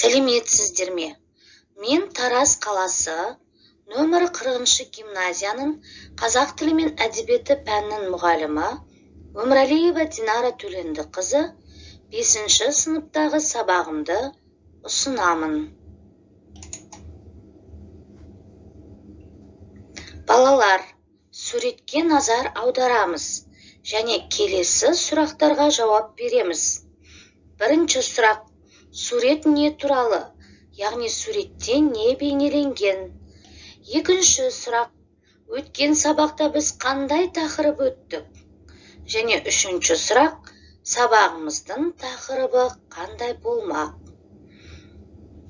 Сәлеметсіздер ме? Мен Тараз қаласы нөмірі 40-шы гимназияның қазақ тілі мен әдебиеті пәнінің мұғалімі Өмірәлиева Динара Төлендіқызы 5-ші сыныптағы сабағымды ұсынамын. Балалар, суретке назар аударамыз және келесі сұрақтарға жауап береміз. Бірінші сұрақ: сурет не туралы, яғни суретте не бейнеленген? Екінші сұрақ: өткен сабақта біз қандай тақырып өттік? Және үшінші сұрақ: сабағымыздың тақырыбы қандай болмақ?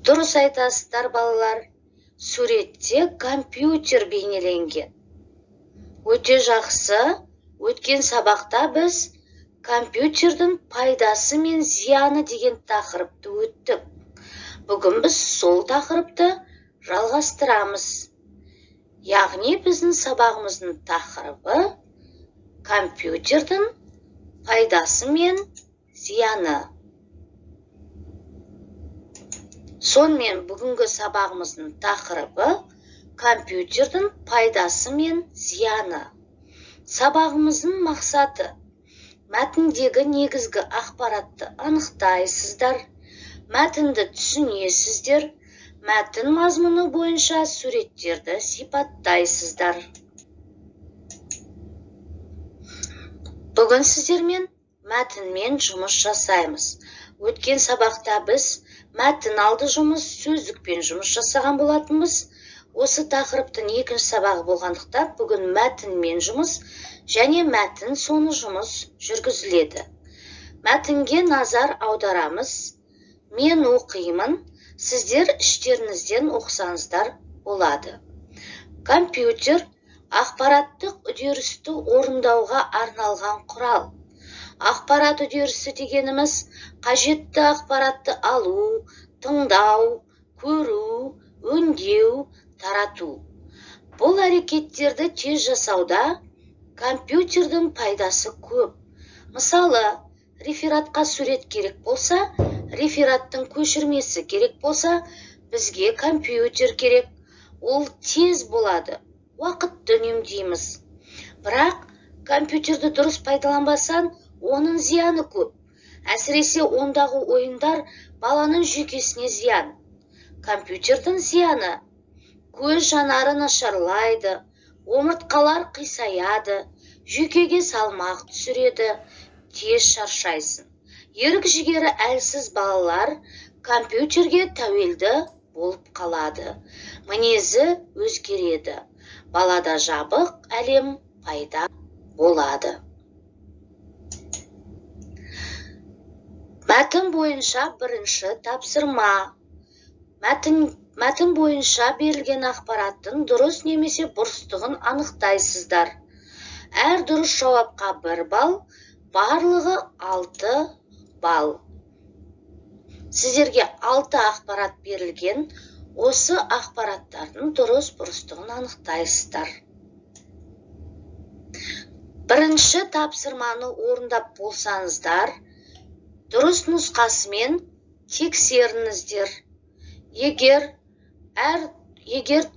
Дұрыс айтасыздар, балалар, суретте компьютер бейнеленген. Өте жақсы. Өткен сабақта біз компьютердің пайдасы мен зияны деген тақырыпты өттік. Бүгін біз сол тақырыпты жалғастырамыз. Яғни біздің сабағымыздың тақырыбы компьютердің пайдасы мен зияны. Сонымен бүгінгі сабағымыздың тақырыбы компьютердің пайдасы мен зияны. Сабағымыздың мақсаты: мәтіндегі негізгі ақпаратты анықтайсыздар, мәтінді түсінесіздер, мәтін мазмұны бойынша суреттерді сипаттайсыздар. Бүгін сіздермен мәтінмен жұмыс жасаймыз. Өткен сабақта біз мәтін алды жұмыс, сөздікпен жұмыс жасаған болатынбыз. Осы тақырыптың екінші сабағы болғандықтан бүгін мәтінмен жұмыс және мәтін соңы жұмыс жүргізіледі. Мәтінге назар аударамыз. Мен оқимын, сіздер іштеріңізден оқысаңыздар болады. Компьютер ақпараттық үдерісті орындауға арналған құрал. Ақпарат үдерісі дегеніміз қажетті ақпаратты алу, тыңдау, көру, өңдеу, тарату. Бұл әрекеттерді тез жасауда компьютердің пайдасы көп. Мысалы, рефератқа сурет керек болса, рефераттың көшірмесі керек болса, бізге компьютер керек. Ол тез болады, уақытты үнемдейміз. Бірақ компьютерді дұрыс пайдаланбасаң, оның зияны көп. Әсіресе ондағы ойындар баланың жүйкесіне зиян. Компьютердің зияны: көз жанары нашарлайды, омыртқалар қисаяды, жүйкеге салмақ түсіреді, тез шаршайсың. Ерік-жігері әлсіз балалар компьютерге тәуелді болып қалады. Мінезі өзгереді. Балада жабық әлем пайда болады. Мәтін бойынша бірінші тапсырма. Мәтін бойынша берілген ақпараттың дұрыс немесе бұрыстығын анықтайсыздар. Әр дұрыс жауапқа 1 балл, барлығы 6 балл. Сіздерге 6 ақпарат берілген, осы ақпараттардың дұрыс бұрыстығын анықтайсыздар. Бірінші тапсырманы орындап болсаңыздар, дұрыс нұсқасымен тексеріңіздер. Егер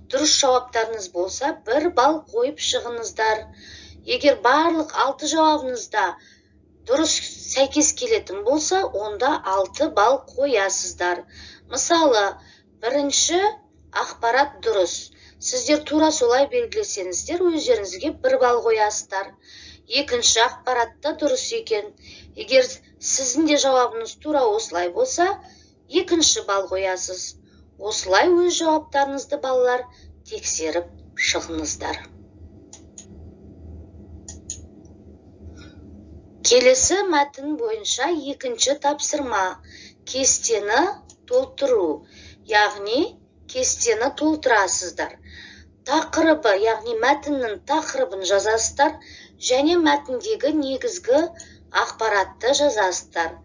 дұрыс жауаптарыңыз болса, 1 балл қойып шығыңыздар. Егер барлық 6 жауабыңызда дұрыс сәйкес келетін болса, онда 6 балл қоясыздар. Мысалы, бірінші ақпарат дұрыс. Сіздер тура солай белгілесеңіздер, өздеріңізге 1 балл қоясыздар. Екінші ақпарат та дұрыс екен. Егер сіздің де жауабыңыз тура осылай болса, екінші балл қоясыз. Осылай өз жауаптарыңызды балалар тексеріп шығыңыздар. Келесі мәтін бойынша екінші тапсырма: кестені толтыру. Яғни кестені толтырасыздар. Тақырыбы, яғни мәтіннің тақырыбын жазасыздар және мәтіндегі негізгі ақпаратты жазасыздар.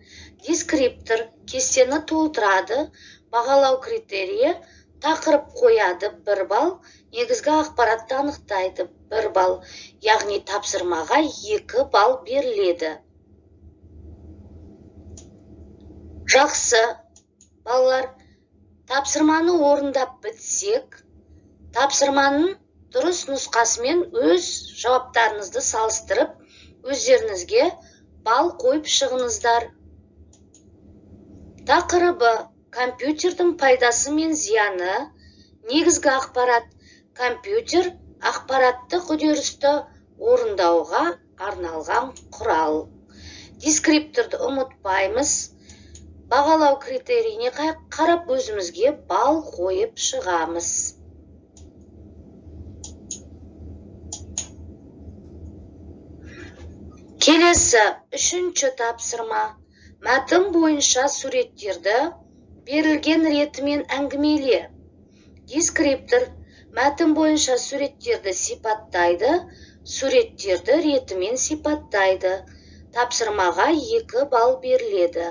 Дескриптор кестені толтырады, бағалау критерийі тақырып қояды 1 балл, негізгі ақпаратты анықтайды 1 балл, яғни тапсырмаға 2 балл беріледі. Жақсы, балалар, Тапсырманы орындап бітсек, тапсырманың дұрыс нұсқасымен өз жауаптарыңызды салыстырып, өздеріңізге балл қойып шығыңыздар. Тақырыбы: компьютердің пайдасы мен зияны. Негізгі ақпарат: компьютер ақпараттық үдерісті орындауға арналған құрал. Дескрипторды ұмытпаймыз. Бағалау критерийіне қарап өзімізге балл қойып шығамыз. Келесі үшінші тапсырма. Мәтін бойынша суреттерді берілген ретімен әңгімеле. Дескриптор: мәтін бойынша суреттерді сипаттайды, суреттерді ретімен сипаттайды. Тапсырмаға 2 балл беріледі.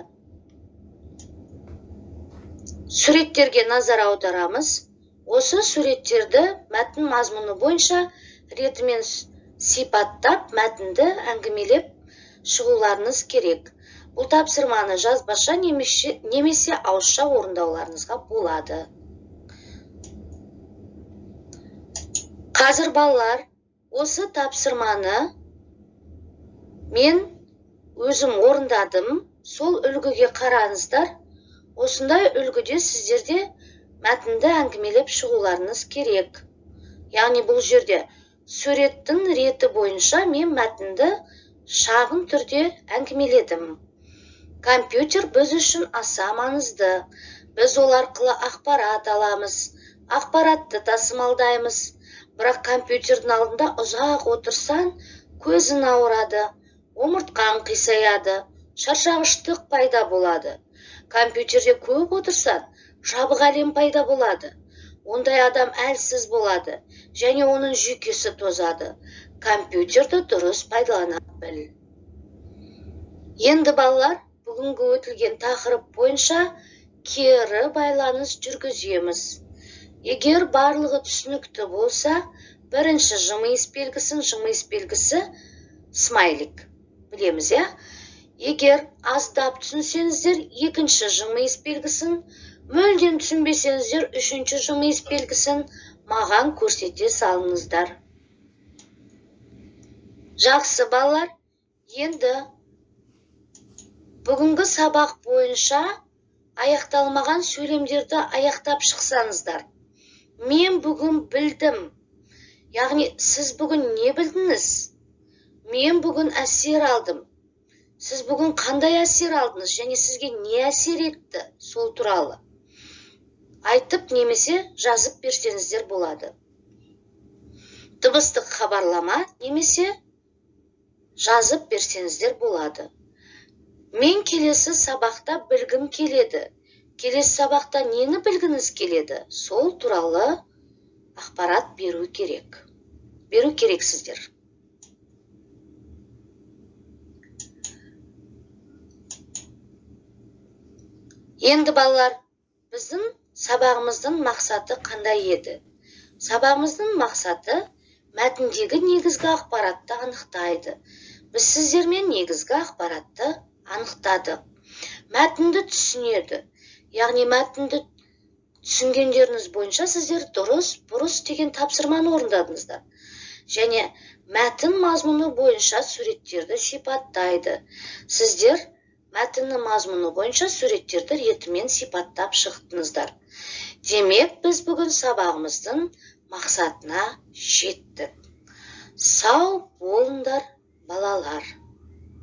Суреттерге назар аударамыз. Осы суреттерді мәтін мазмұны бойынша ретімен сипаттап, мәтінді әңгімелеп шығуларыңыз керек. Бұл тапсырманы жазбаша немесе ауызша орындауларыңызға болады. Қазір балалар, осы тапсырманы мен өзім орындадым. Сол үлгіге қараңыздар. Осындай үлгіде сіздерде мәтінді әңгімелеп шығуларыңыз керек. Яғни бұл жерде суреттің реті бойынша мен мәтінді шағын түрде әңгімеледім. Компьютер біз үшін аса маңызды. Біз ол арқылы ақпарат аламыз, ақпаратты тасымалдаймыз. Бірақ компьютердің алдында ұзақ отырсаң, көзің ауырады, омыртқаң қисаяды, шаршағыштық пайда болады. Компьютерде көп отырсаң, жабық әлем пайда болады. Ондай адам әлсіз болады және оның жүйкесі тозады. Компьютерді дұрыс пайдалана біл. Енді балалар, бүгінгі өтілген тақырып бойынша кері байланыс жүргіземіз. Егер барлығы түсінікті болса, бірінші жымиыс белгісін, жымиыс белгісі смайлик білеміз, иә? Егер аздап түсінсеңіздер, екінші жымиыс белгісін, мүлдем түсінбесеңіздер, үшінші жымиыс белгісін маған көрсете салыңыздар. Жақсы балалар, енді бүгінгі сабақ бойынша аяқталмаған сөйлемдерді аяқтап шықсаңыздар. Мен бүгін білдім. Яғни сіз бүгін не білдіңіз? Мен бүгін әсер алдым. Сіз бүгін қандай әсер алдыңыз және сізге не әсер етті сол туралы айтып немесе жазып берсеңіздер болады. Дыбыстық хабарлама немесе жазып берсеңіздер болады. Мен келесі сабақта білгім келеді. Келесі сабақта нені білгіңіз келеді? Сол туралы ақпарат беру керек. Беру керексіздер. Енді балалар, біздің сабағымыздың мақсаты қандай еді? Сабағымыздың мақсаты мәтіндегі негізгі ақпаратты анықтайды. Біз сіздермен негізгі ақпаратты анықтадық. Мәтінді түсінеді. Яғни мәтінді түсінгендеріңіз бойынша сіздер дұрыс, бұрыс деген тапсырманы орындадыңыздар. Және мәтін мазмұны бойынша суреттерді сипаттайды. Сіздер мәтіннің мазмұны бойынша суреттерді ретімен сипаттап шықтыңыздар. Демек, біз бүгін сабағымыздың мақсатына жеттік. Сау болыңдар.